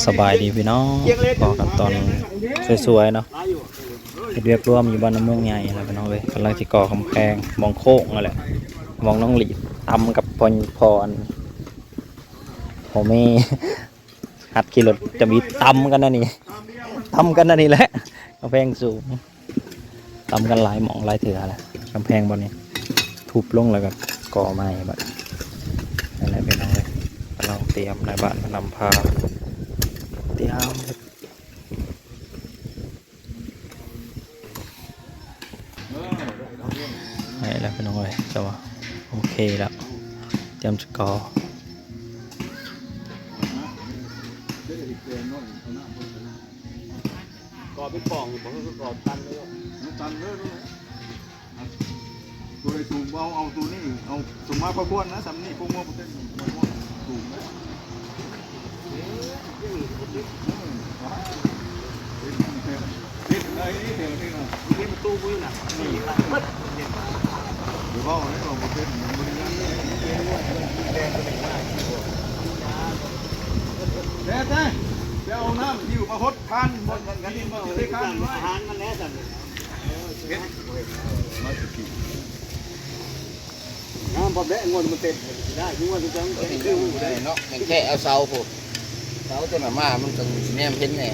ສະບາຍດີພີ່ນ້ອງ ພໍ້ກັນຕອນສວຍໆເນາະ ເຮັດວຽກລວມຢູ່ບ້ານນາເມືອງໃຫຍ່ແລ້ວພີ່ນ້ອງເອີຍ ກຳລັງຊິກໍ່ກຳແພງ ໝ່ອງໂຄ້ງນັ້ນແຫຼະ ໝ່ອງນ້ອງຫຼີດຕຳກັບພໍ່ ພໍ່ອັນ ພໍ່ແມ່ ຫັດຂີ່ລົດຈະມີຕຳກັນອັນນີ້ ຕຳກັນອັນນີ້ແຫຼະ ກຳແພງສູງ ຕຳກັນຫຼາຍໝ່ອງຫຼາຍເທື່ອແລ້ວ ກຳແພງບ່ອນນີ້ ທຸບລົງແລ້ວກໍກໍ່ໃໝ່ບັດ ນັ້ນແຫຼະພີ່ນ້ອງເອີຍ ກຳລັງຕຽມ ນາຍບ້ານນຳພາ ຕຽມ ໃຫ້ແລ້ວພີ່ນ້ອງເອີຍ ແຕ່ວ່າໂອເຄແລ້ວ ຕຽມຈະກໍ່ ກໍ່ເປັນປ່ອງບໍ່ ຄືກໍ່ຕັນເລີຍ ຕັນເລີຍ ໂຕໃດສູງເບົາ ເອົາໂຕນີ້ ເອົາສົມມາພະຄວນນະ ສ່ຳນີ້ພວກງົວບໍ່ເຕັມ ງົວສູງນະ ເຕັມເລີຍແຖວນີ້ນະ ເຕັມຕູ້ຢູ່ນະ ເອີ ບໍ່ເວົ້າແລ້ວບໍ່ເຕັມ ຍັງບໍ່ໄດ້ຍັງ ແຕ່ແຕ່ ໄປເອົານ້ຳຫິ້ວມາຫົດ ທ່ານບໍ່ ທ່ານບໍ່ໄດ້ ອາຫານມັນແລ້ວຊັ້ນ ເຮັດ ມາສະກິ ນ້ຳບໍ່ແບະ ງົວມັນເຕັມ ໄດ້ ງົວຈັງ ເອີ ເນາະ ແມ່ນແທ້ ເອົາເສົາພຸ້ນ ເສົາຕົວນັ້ນມາ ມັນຈັ່ງຊິແນມເຫັນແດ່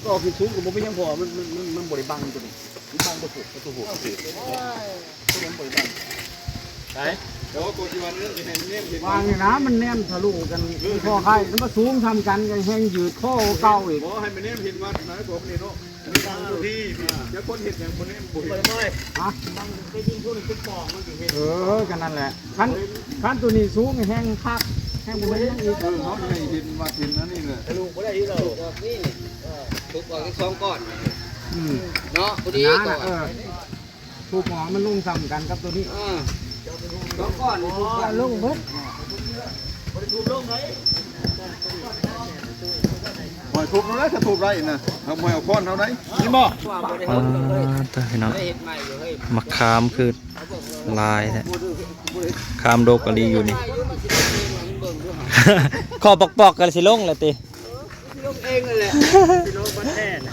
ກໍຂຶ້ນສູງກໍບໍ່ເປັນຫຍັງ ເພາະວ່າມັນ ມັນ ມັນ ມັນບໍ່ໄດ້ບັງຕົວນີ້ ມັນບັງບໍ່ຖືກ ປະຕູຫົວ ໂອ້ຍ ຕົວນີ້ມັນບໍ່ໄດ້ບັງ ໄປ ແຕ່ວ່າກໍຊິວ່າເນື້ອຊິໃຫ້ມັນແນມເຫັນ ວາງນີ້ນະ ມັນແນມທະລຸກັນ ພໍໄຂ່ ມັນບໍ່ສູງສ່ຳກັນ ກໍແຮ່ງຢືດຄໍເກົ່າອີກ ບໍ່ໃຫ້ມັນແນມເຫັນວັດນະ ພວກນີ້ເນາະ ອັນນີ້ບັງຢູ່ພີ້ ຈັກຄົນເຮັດຫຍັງບໍ່ແນມບໍ່ເຫັນ ຮະ ບັງໄປດິນພວກນີ້ເປັນປ່ອງ ມັນຊິເຫັນ ເອີ ກໍນັ້ນແຫຼະ ຄັນ ຄັນຕົວນີ້ສູງແຮ່ງຄັກ ແຮ່ງບໍ່ເຫັນຫຍັງອີກ ເອີ ເຮົາໃຫ້ເຫັນວັດເຫັນອັນນີ້ແຫຼະ ທະລຸບໍ່ໄດ້ອີກແລ້ວ ອອກນີ້ ເອີ ທຸບອອກທັງສອງກ້ອນ ອືມ ເນາະ ພໍດີ ນັ້ນ ກໍ ເອີ ທຸບອອກມັນລົງສ່ຳກັນກັບຕົວນີ້ ເອີ ສອງກ້ອນນີ້ ທຸບກັນລົງເບິດ ບໍ່ໄດ້ທຸບລົງໃດ ຂ້ອຍທຸບແລ້ວ ຖ້າທຸບໄດ້ນະ ເຮົາບໍ່ໃຫ້ເອົາຄ້ອນເຮົາໄດ໋ ເຫັນບໍ່? ປາດເດີພີ່ນ້ອງ ໝາກຂາມຄືຫຼາຍແທ້ ຂາມດົກອີ່ຫຼີຢູ່ນີ້ ເຄາະປອກໆ ກໍຊິລົງແລ້ວຕິ ລົງເອງນັ້ນແຫຼະ ພີ່ນ້ອງບ້ານແທ້ນະ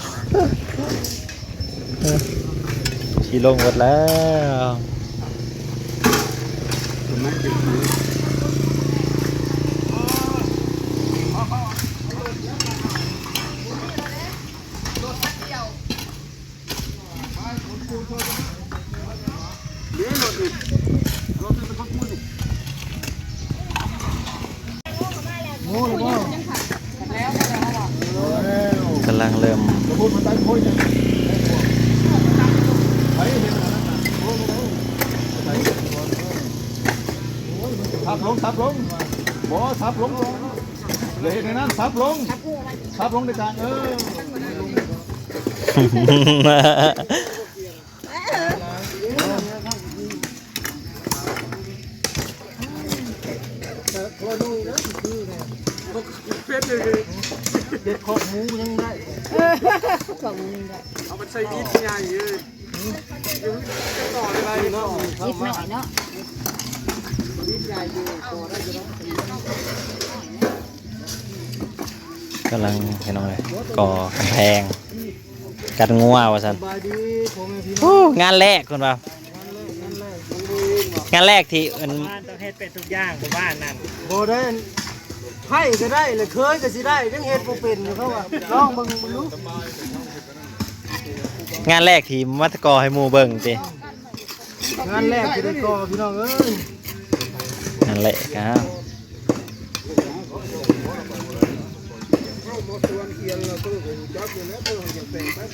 ຊິລົງໝົດແລ້ວ ກຳລັງເລີ່ມ ສັບລົງ ສັບລົງ ບໍ່ ສັບລົງ ຢ່າເຮັດໃນນັ້ນ ສັບລົງ ສັບລົງໃນກາງ ເອີ ເຮັດຄອກໝູຍັງໄດ້ ຄອກໝູຍັງໄດ້ ເອົາມັນໃສ່ອິດໃຫຍ່ເອີຍ ອິດໜ້ອຍເນາະ ກຳລັງ ພີ່ນ້ອງເອີຍ ກໍ່ກຳແພງ ກັນງົວວ່າຊັ້ນ ໂອ້ ງານແລກເພິ່ນວ່າ ງານແລກທີ່ອັນ ບ້ານຕ້ອງເຮັດເປັນທຸກຢ່າງ ໝູ່ບ້ານນັ້ນ ບໍ່ໄດ້ ໃຜກໍໄດ້ ແລະເຄີຍກໍຊິໄດ້ ຍັງເຮັດບໍ່ເປັນຢູ່ ເຂົາວ່າ ລອງເບິ່ງ ເບິ່ງດູ ງານແລກທີ່ມາກໍ່ໃຫ້ໝູ່ເບິ່ງຕິ ງານແລກທີ່ໄດ້ກໍ່ ພີ່ນ້ອງເອີຍ ງານແລກ ອ້າວ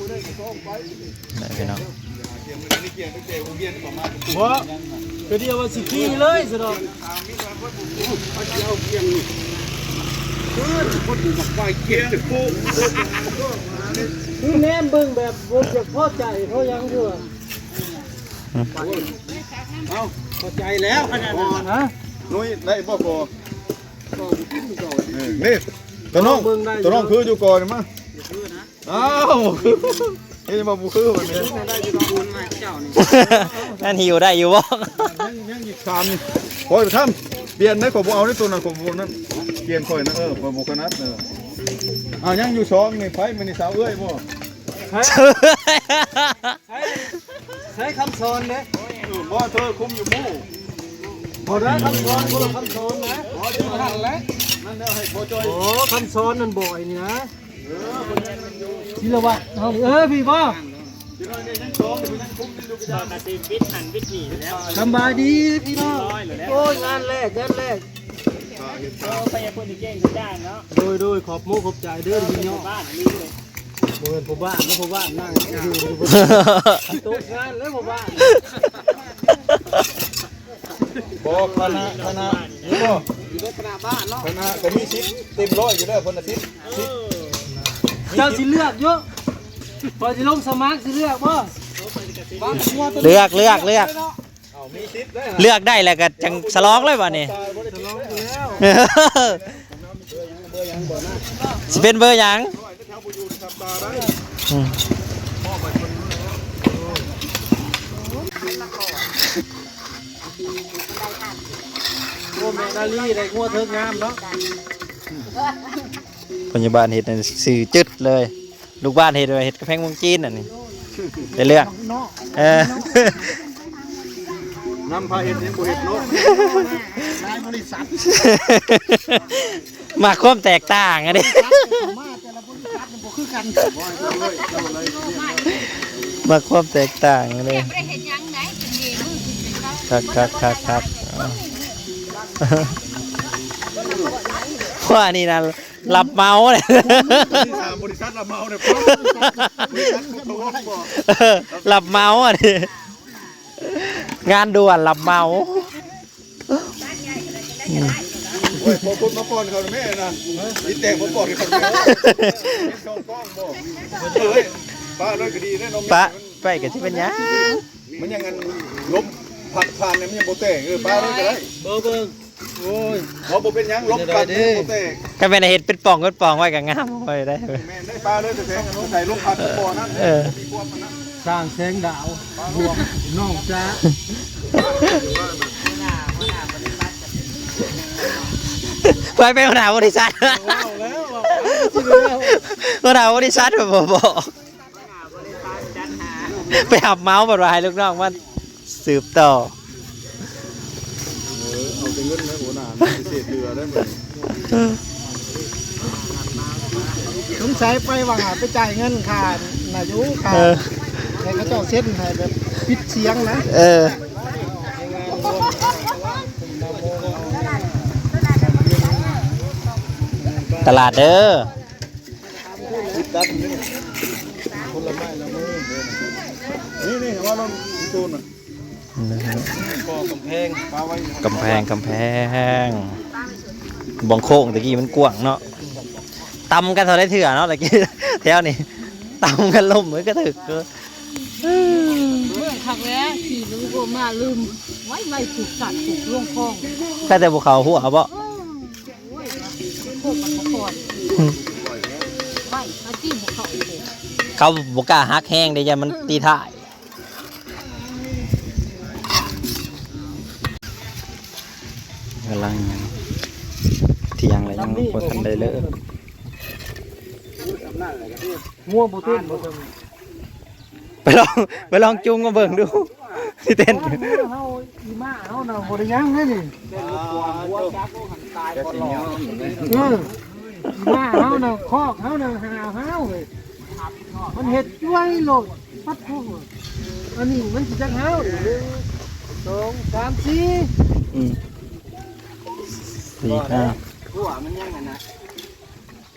ໄດ້ພີ່ນ້ອງ ບໍ່ ກໍດຽວວ່າຊິຂີ່ເລີຍຊະດອກ ຄືແນມເບິ່ງແບບບໍ່ຢາກພໍໃຈເຂົາຫຍັງຢູ່ ອືມ ເອົ້າ ພໍໃຈແລ້ວຂະໜາດນັ້ນ ຮະ ນຸ້ຍ ໄດ້ບໍ່ພໍ? ເອີ ນີ້ ຕານ້ອງ ຕານ້ອງຄືຢູ່ກ່ອນມາ ອ້າວ ເຮັດບໍ່ ບໍ່ຄືບັດນີ້ ໄດ້ຢູ່ດອກ ປູນໃໝ່ ນັ້ນ ຫິວໄດ້ຢູ່ບໍ່? ຍັງ ຍັງອີກສາມນີ້. ໂອ້ຍ ຄຳ ປ່ຽນໄດ້ ຂ້ອຍບໍ່ເອົາໃນໂຕນັ້ນ ຂ້ອຍບໍ່ນັ້ນ ປ່ຽນຂ້ອຍນະ. ເອີ ຂ້ອຍບໍ່ຖະໜັດ. ເອີ ອ້າວ ຍັງຢູ່ສອງນີ້. ໃຜມື້ນີ້ ສາວເອື້ອຍບໍ່? ໃສ່ ໃສ່ຄຳສອນເດ້. ເອີ ບໍ່ ເທີຄຸມຢູ່ໝູ່. ບໍ່ໄດ້ຄຳສອນ ຄົນລະຄຳສອນນະ. ບໍ່ ຈັ່ງຫັ້ນແຫຼະ ນັ້ນແລ້ວໃຫ້ພໍຈ່ອຍ. ໂອ້ ຄຳສອນນັ້ນບໍ່ ໄອ້ນີ້ນະ. ເອີ ເພິ່ນແມ່ນຢູ່ ທີລະວັດເຮົານີ້. ເອີ ພີ່ບໍ່? ສຳບາຍດີພີ່ນ້ອງ. ໂອ້ຍ ງານແລກ ງານແລກ. ໂດຍ ໂດຍ ຂອບມຸກຂອບໃຈເດີພີ່ນ້ອງ. ບໍ່ແມ່ນພໍ່ບ້ານນະ ພໍ່ບ້ານນັ່ງຢູ່ ຕົກງານແລ້ວພໍ່ບ້ານ. ບໍ່ ຄະນະ ຄະນະ ມີບໍ່? ຢູ່ໃນຄະນະບ້ານເນາະ ຄະນະກໍມີສິດເຕັມຮ້ອຍຢູ່ແລ້ວ. ເພິ່ນນະສິດ ສິດ ເຈົ້າຊິເລືອກຢູ່ ຂ້ອຍຊິລົງສະໝັກ ຊິເລືອກບໍ່? ເລືອກ ເລືອກ ເລືອກ ເອົາ ມີສິດເດ້. ເລືອກໄດ້ແລ້ວກໍຈັ່ງສະຫຼອງເລີຍບາດນີ້. ສະຫຼອງຢູ່ແລ້ວ. ຊິເປັນເບີຫຍັງ? ອືມ ໂອ້ ແມ່ນາລີ ໄດ້ງົວເທີກງາມເນາະ. ພະຍາບານເຮັດໃຫ້ຊື່ຈຶດເລີຍ. ລູກບ້ານເຮັດ ເຮັດກຳແພງເມືອງຈີນອັນນີ້ ໄດ້ເລື່ອງ. ເອີ ນຳພາເຮັດຍັງບໍ່ເຮັດເນາະ. ຫຼາຍບໍລິສັດ ມັກຄວາມແຕກຕ່າງອັນນີ້. ມາແຕ່ລະບໍລິສັດມັນບໍ່ຄືກັນ. ມັກຄວາມແຕກຕ່າງອັນນີ້. ບໍ່ໄດ້ເຮັດຫຍັງໃດ໋ ກິນເອງ. ຄັກໆໆໆ ວ່ານີ້ນະ ຮັບເໝົາເລີຍ. ມີສາມບໍລິສັດຮັບເໝົາເລີຍ. ເອີ ຮັບເໝົາອັນນີ້ ງານດ່ວນຮັບເໝົາ. ໂອ້ຍ ຂໍຄົນມາປ້ອນເຂົາແມ່ນະ ອີແຕກມາປ້ອນເຂົາແມ່. ສອງກ້ອງບໍ່? ເອີຍ ປະເລີຍກໍດີເດ້ນ້ອງ. ປະໄປກໍຊິເປັນຫຍັງ? ມັນຍັງອັນ ລົມພັດຜ່ານນີ້ ມັນຍັງບໍ່ແຕກ. ເອີ ປະເລີຍກໍໄດ້. ເບິ່ງ ໂອ້ຍ ເຮົາບໍ່ເປັນຫຍັງ ລົມພັດບໍ່ແຕກ. ຄັນແມ່ນເຮັດເປັນປ່ອງເປັນປ່ອງໄວ້ກໍງາມໄວ້ໄດ້. ແມ່ນໄດ້ ປະເລີຍແທ້ໆ ໃສ່ລົມພັດບໍ່ນັ້ນ. ເອີ ມີຄວາມອັນນັ້ນ. ສ້າງແສງດາວ ນ້ອງຈ໊ະ ໄປເປັນຫົວໜ້າບໍລິສັດ. ເວົ້າແລ້ວ ຫົວໜ້າບໍລິສັດບໍ່ບອກ. ໄປຮັບເໝົາ ເພິ່ນວ່າໃຫ້ລູກນ້ອງມາສືບຕໍ່. ເອີ ເອົາແຕ່ເງິນໃນຫົວໜ້າ ມັນຊິເສດເຫຼືອໄດ້ໝົດ. ສົງໄສໄປວ່າໄປຈ່າຍເງິນຄ່ານາຢູ່ ຄ່າ ເອີ ໃຫ້ເຂົາເຈົ້າເຊັນໃຫ້ແບບປິດສຽງນະ. ເອີ ຕະຫຼາດເດີ. ນີ້ໆ ວ່າລອງໂຕນະ ກໍກຳແພງ ກຳແພງ ກຳແພງ ບາງໂຄ້ງຕະກີ້ມັນກວ້າງເນາະ. ຕຳກັນເທົ່າໃດເທື່ອເນາະ ຕະກີ້ແຖວນີ້ ຕຳກັນລົ້ມ ມັນກະຖືກ. ເບິ່ງຄັກແລ້ວ ຂີ່ລົດມາລືມ ໄວ້ໆ ຜູກສັດຜູກລວງຄອງ ແຕ່ບໍ່ເຂົ້າຫົວບໍ່? ໂອ້ຍ ໂຄກມັນບໍ່ກ່ອນ ໄວ້ ອາຈີບບໍ່ເຂົ້າອີກເດ້. ເຂົາບໍ່ກ້າຫັກແຮງເດ້ ຢ້ານມັນຕີທ້າຍ. ກຳລັງ ທ່ຽງແລ້ວຍັງບໍ່ທັນໄດ້ເລີກ. ງົວບໍ່ເຕັ້ນບໍ່ເຖິງ. ໄປລອງ ໄປລອງຈູງມາເບິ່ງດູ ຊິເຕັ້ນ. ເຮົາ ອີໝ້າເຮົານະບໍ່ໄດ້ຫຍັງເດ້ນີ້. ເອີ ອີໝ້າເຮົານະ ຄອກເຮົານະ ຫາວໆ ເລີຍ ມັນເຮັດຈ້ວຍໂລດ. ປັດໂທ ອັນນີ້ມັນຊິຈັກຫາວ ໜຶ່ງ ສອງ ສາມ ສີ່ ອືມ ສີ່ ຫ້າ ຫົວມັນຍັງອັນນະ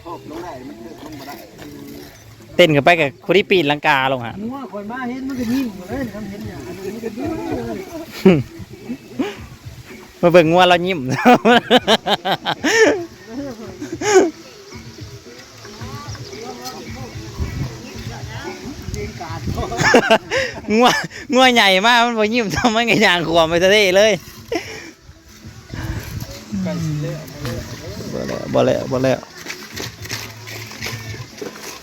ທອບລົງໄດ້ ມັນເທິບລົງບໍ່ໄດ້. ເຕັ້ນຂຶ້ນໄປກໍພໍດີປີນລັງກາລົງຫະ. ງົວຂ້ອຍມາເຫັນມັນກໍຍິ້ມເລີຍ ຄັນເຫັນຫຍັງອັນນີ້ມັນກໍຍິ້ມເລີຍ. ມາເບິ່ງງົວລາວຍິ້ມ. ງົວ ງົວໃຫຍ່ມາ ມັນບໍ່ຍິ້ມຊ້ຳ ມັນກໍຍ່າງຂວມໄປທະເລເລີຍ. ບໍ່ແລ້ວ ບໍ່ແລ້ວ ບໍ່ແລ້ວ.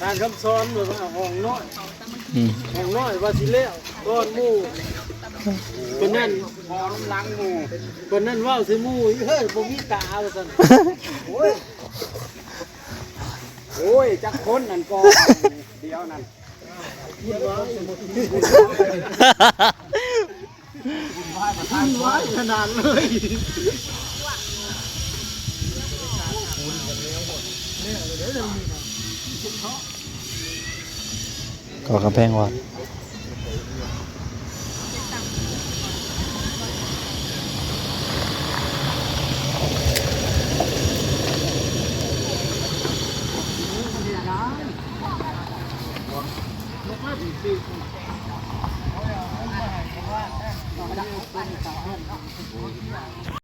ທ່ານຄຳສອນວ່າຫ້ອງນ້ອຍ ອືມ ຫ້ອງນ້ອຍວ່າຊິແລ້ວ. ກ່ອນໝູ່ ປານນັ້ນ ພໍນຳຫຼັງໝູ່ ປານນັ້ນເວົ້າໃສ່ໝູ່ ເຮີ້ຍ ບໍ່ມີຕາ ວ່າຊັ້ນ. ໂອ້ຍ ໂອ້ຍ ຈັກຄົນນັ້ນກໍ ດຽວນັ້ນ ວຸ້ນວາຍຂະໜາດເລີຍ. ກໍກຳແພງວັດ